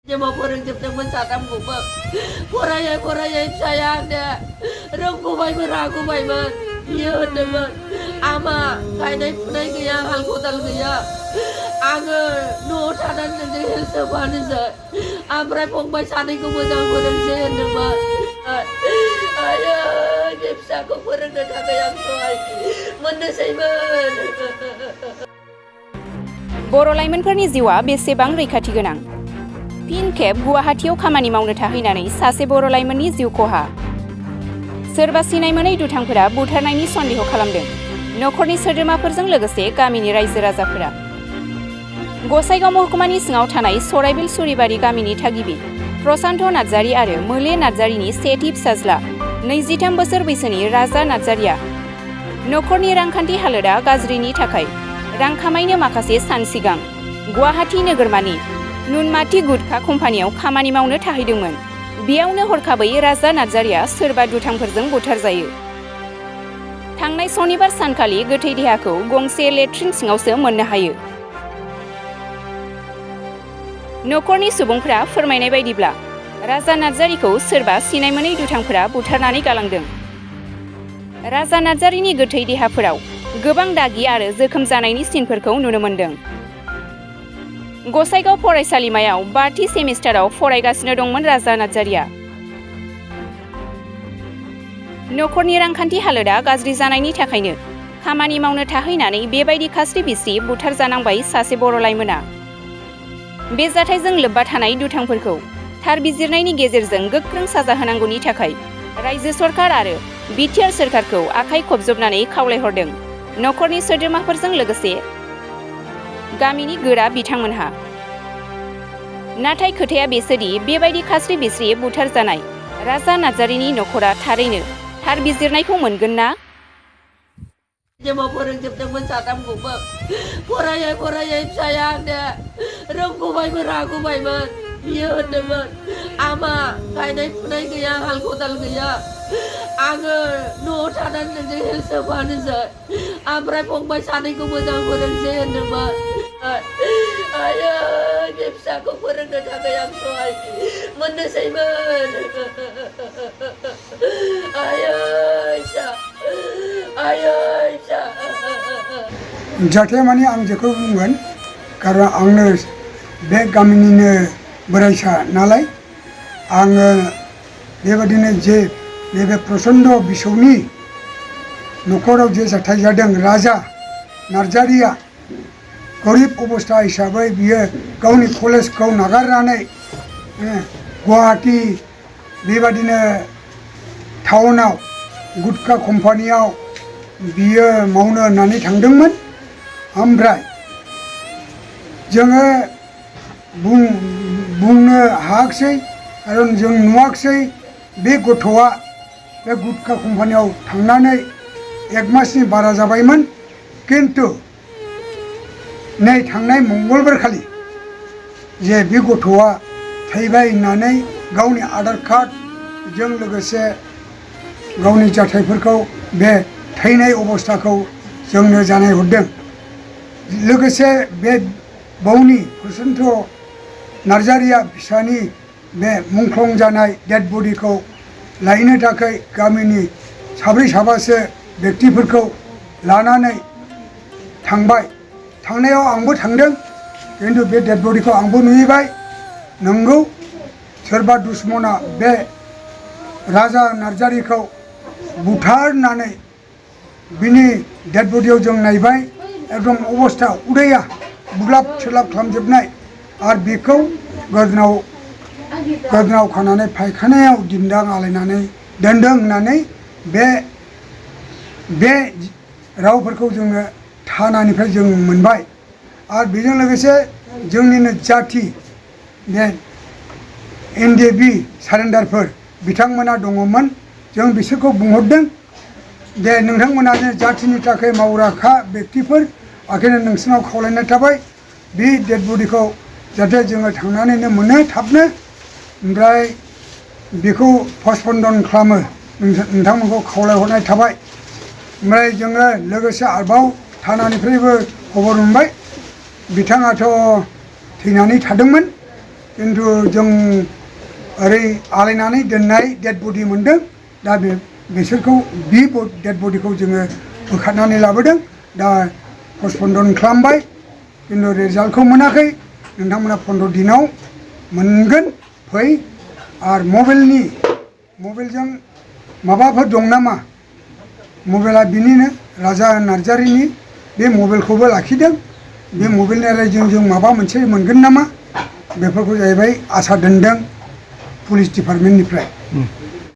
Cuma फोरोंजोबदोंमोन साथामखौबो फरायै फरायै फिसाया आंना रोंगौबायमोन रागौबायमोन बियो होनदोंमोन आमा गायनाय फुनाय गैया हाल खदाल गैया आङो न'आव थानानै नोंजों हेल्थ होफानोसै ओमफ्राय फंबाय सानैखौ मोजां फोरोंसै होनदोंमोन आयै बे फिसाखौ फोरोंनो थाखाय आं सहाय मोननोसैमोन। बर' लाइमोनफोरनि जिउआ बेसेबां रैखाथि गोनां। फिन खेब गुवाहाटीयाव खामानि मावनो थाहैनानै सासे बर' लाइमोननि जिउ खहा। सोरबा सिनाय मोनै दुथांफोरा बुथारनायनि सन्देह खालामदों नखरनि सोद्रोमाफोरजों लोगोसे गामिनि रायजो राजाफोरा। गसाइगाव महकुमानि सिङाव थानाय सराइबिल सुरिबारि गामिनि थागिबि प्रशान्त नार्जारी आरो मोले नार्जारीनि सेथि फिसाज्ला 23 बोसोर बैसोनि राजा नार्जारीया नखरनि रांखान्थि हालोदा गाज्रिनि थाखाय रां खामायनो माखासे सान सिगां गुवाहाटी नोगोरमानि नुनमाथि गुटखा कम्पानियाव खामानि मावनो थाहैदोंमोन। बेयावनो हरखाबै राजा नार्जारीया सोरबा दुथांफोरजों बुथारजायो। थांनाय सनिबार सानखालि गोथै देहाखौ गंसे लेट्रिन सिङावसो मोननो हायो। नखरनि सुबुंफ्रा फोरमायनाय बायदिब्ला राजा नार्जारीखौ सोरबा सिनाय मोनै दुथांफोरा बुथारनानै गालांदों। राजा नार्जारीनि गोथै देहाफोराव गोबां दागि आरो जोखोम जानायनि सिनफोरखौ नुनो मोन्दों। गसाइगाव फरायसालिमायाव 5थि सेमिस्टाराव फरायगासिनो दंमोन राजा नार्जारीया। नखरनि रांखान्थि हालोदा गाज्रि जानायनि थाखायनो खामानि मावनो थाहैनानै बेबायदि खास्रि बिस्रि बुथारजानांबाय सासे बर' लाइमोना। बे जाथायजों लोब्बा थानाय दुथांफोरखौ थार बिजिरनायनि गेजेरजों गोख्रों साजा होनांगौनि थाखाय रायजो सरकार आरो बिटिआर सोरखारखौ आखाइ खबजबनानै खावलायहरदों नखरनि सोद्रोमाफोरजों लोगोसे गामिनि गोरा बिथांमोनहा। नाथाय खोथाया बेसोदि बेबायदि खास्रि बिस्रि बुथारजानाय राजा नार्जारीनि नखरा थारैनो थार बिजिरनायखौ मोनगोन ना? Cuma फोरोंजोबदोंमोन साथामखौबो फरायै फरायै फिसाया आंना रोंगौबायमोन रागौबायमोन बियो होनदोंमोन आमा गायनाय फुनाय गैया हाल खदाल गैया आङो न'आव थानानै नोंजों हेल्थ होफानोसै ओमफ्राय फंबाय सानैखौ मोजां फोरोंसै होनदोंमोन आयै बे फिसाखौ फोरोंनो थाखाय आं सहाय मोननोसैमोन आयै जाथाया माने आं जेखौ बुंगोन कारन आंनो बे गामिनिनो बोराइसा नालाय आङो बेबादिनो जे नैबे प्रचन्ड बिसौनि नखराव जे जाथाय जादों राजा नार्जारीया गरिब अबस्था हिसाबै बियो गावनि कलेजखौ नागारनानै गुवाहाटी बेबादिनो टाउनाव गुटखा कम्पानियाव बियो मावनो होननानै थांदोंमोन। ओमफ्राय जोङो बुंनो हायाखिसै खारन जों नुवाखिसै बे गथ'आ बे गुटखा कम्पानियाव थांनानै 1 मासनि बारा जाबायमोन। किन्तु नै थांनाय मंगलबारखालि जे बे गथ'आ थैबाय होननानै गावनि आधार कार्डजों लोगोसे गावनि जाथायफोरखौ बे थैनाय अबस्थाखौ जोंनो जानायहरदों। लोगोसे बे बावनि प्रशान्त नार्जारीया फिसानि बे मुंख्लं जानाय डेड बडिखौ लायनो थाखाय गामिनि साब्रै साबासो व्यक्तिफोरखौ लानानै थांबाय। थांनायाव आंबो थांदों किन्तु बे डेड बडिखौ आंबो नुहैबाय। नंगौ सोरबा दुश्मना बे राजा नार्जारीखौ बुथारनानै बिनि डेड बडियाव जों नायबाय एकदम अबस्था उदैया बुग्लाब सुग्लाब खालामजोबनाय आरो बेखौ गोदोनाव खानानै फायखानायाव दिन्दां आलायनानै दोनदों होननानै बे रावफोरखौ जोङो थानानिफ्राय जों मोनबाय। आरो बेजों लोगोसे जोंनिनो जाथि बे NDB सारेन्डारफोर बिथांमोना दङमोन। जों बिसोरखौ बुंहरदों जे नोंथांमोनानो जाथिनि थाखाय मावग्राखा व्यक्तिफोर ओंखायनो नोंसोरनाव खावलायनाय थाबाय बे डेड बडिखौ जाहाथे जोङो थांनानैनो मोनो थाबनो ओमफ्राय बेखौ पस्टमर्टम खालामो नोंथांमोनखौ खावलायहरनाय थाबाय। ओमफ्राय जोङो लोगोसे आरोबाव थानानिफ्रायबो खबर मोनबाय बिथाङाथ' थैनानै थादोंमोन खिन्थु जों ओरै आलायनानै दोननाय डेड बडि मोनदों दा बिसोरखौ बि डेड बडिखौ जोङो बोखारनानै लाबोदों दा पस्टपन्डन खालामबाय खिन्थु रिजाल्टखौ मोनाखै नोंथांमोना 15 दिनाव मोनगोन फै आरो मबाइलजों माबाफोर दं नामा मबाइला बिनिनो राजा नार्जारिनि बे मबाइलखौबो लाखिदों बे मबाइलनि रायजों जों माबा मोनसे मोनगोन नामा बेफोरखौ जाहैबाय आसा दोनदों पुलिस डिपार्टमेन्टनिफ्राय